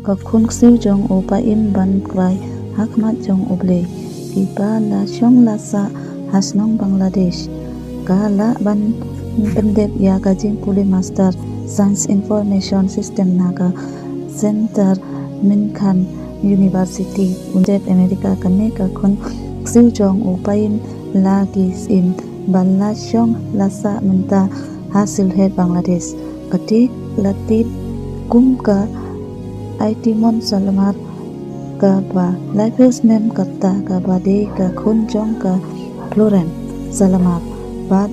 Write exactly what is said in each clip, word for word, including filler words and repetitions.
Ka khun ksiew jong u Paim ban kwai ha khmat jong U Blei. Kiba la shong la sah ha shnong Bangladesh. Ka lah ban pyndep ïa ka jingpule Master Science Information System na ka Center Minkan University, United States America. Kane ka khun ksiew jong u Paim la ki syiem ba la shong la sah mynta ha Sylhet, Bangladesh. Ka dei la tip kum ka Aitimon Salmar, kaba laiphew snem ka rta, kaba dei ka khun jong ka Florence Salmar bad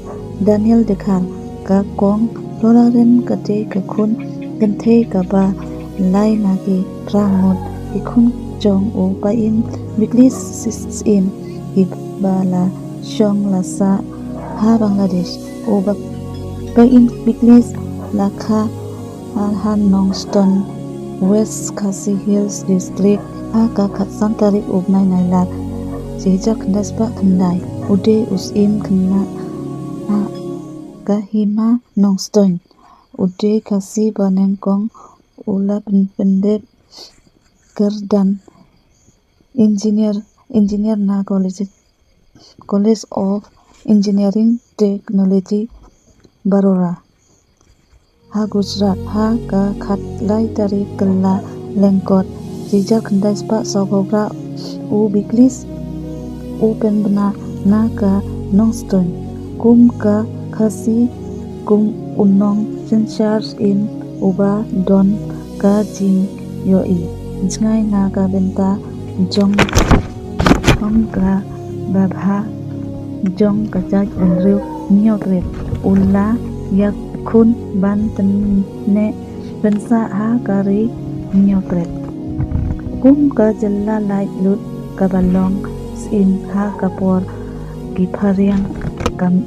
Daniel Dkhar. Ka kong Florence ka dei ka khun kynthei kaba lai na ki phra ngut. Ki khun jong u Paim Biklis syiem kiba la shong la sah ha Bangladesh. U Paim Biklis la kha ha Nongstoin, West Khasi Hills District, ha ka khatsan tarik u bnai Nailar, shi hajar khyndai spah khyndai. U dei u syiem khynnah ha ka hima Nongstoin. U dei Khasi ba nyngkong. U la pyn- pyndep kyrdan engineer, engineer na College, College of Engineering Technology, Baroda, ha Gujarat, ha ka khatlai tarik Kyllalyngkot, shi hajar khyndai spah sawphew phra. U Biklis u pynbna na ka Nongstoin kum ka Khasi, kum u nongsynshar syiem uba don ka jingïohi jngai na ka bynta jong, jong ka babha jong ka jaitbynriew Hynñiewtrep. U la ïakhun ban pynneh pynsah ha ka ri Hynñiewtrep kum ka jylla laitluid kaba long syiem ha ka por ki phriang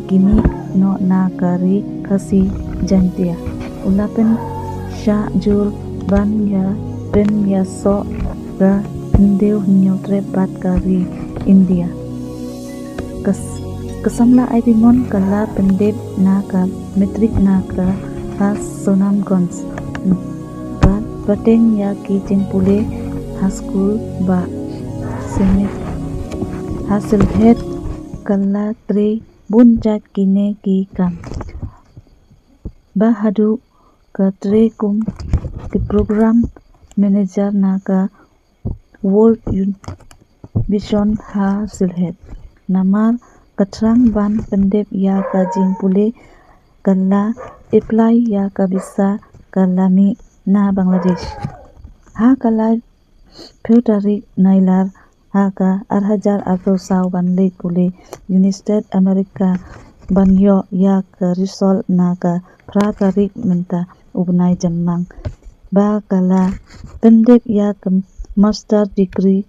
ki mih noh na ka ri Khasi Jaintia. U la pynshah jur ban ïa pynïasoh ka hynñiew Hynñiewtrep bad ka ri India. Ka s- ka samla Aitimon ka la pyndep na ka matric na ka ha Sunamganj bad pateng ïa ki jingpule ha skul ba Sylhet, ha Sylhet. Ka la trei bun jait kine ki kam. Ba haduh ka trei kum ki program manager na ka World Vision ha Sylhet. Namar ka thrang ban pyndep ïa ka jingpule, ka la apply ïa ka visa, ka la mih na Bangladesh. Ha ka laiphew tarik Nailar ha ka ar hajar arphew saw ban leit pule United States America ban ïoh ïa ka result na ka phra tarik mynta u bnai Jymmang. Ba ka la pyndep ïa ka master degree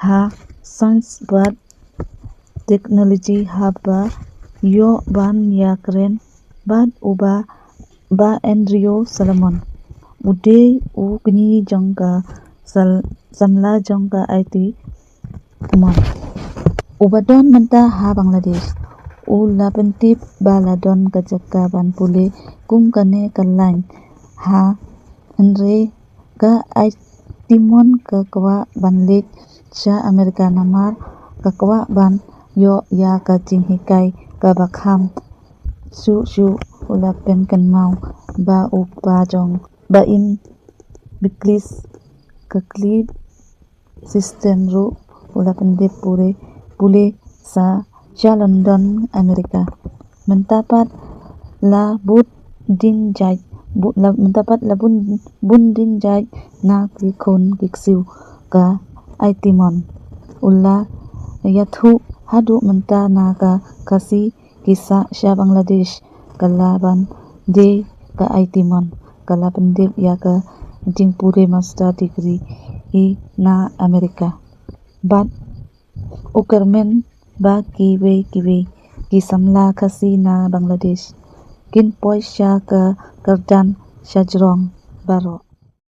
ha science bad technology haba ïoh ban ïakren bad uba Bah Andrew Solomon. U dei u kñi jong ka sal- samla jong ka Aitimon, uba don mynta ha Bangladesh. U la pyntip ba la don ka jaka ban pule kum kane ka lain ha, hynrei ka Aitimon ka kwah ban leit sha America namar ka kwah ban ïoh ïa ka jinghikai kaba kham. Shuh shuh u la pynkynmaw ba u kpa jong Bah Im Biklis ka kli system ruh u la pyndep pule, pule sa sha London, America. Mynta pat la bun dien jait, bu- la- mynta pat la bun, bun dien jait na ki khun ki ksiew ka Aitimon. U la ïathuh haduh mynta na ka Khasi ki sah sha Bangladesh, ka la ban die ka Aitimon, ka la pyndep ïa ka jingpule master degree i na America. Bad u kyrmen ba kiwei kiwei ki samla Khasi na Bangladesh kin poi sha ka kyrdan shajrong baroh.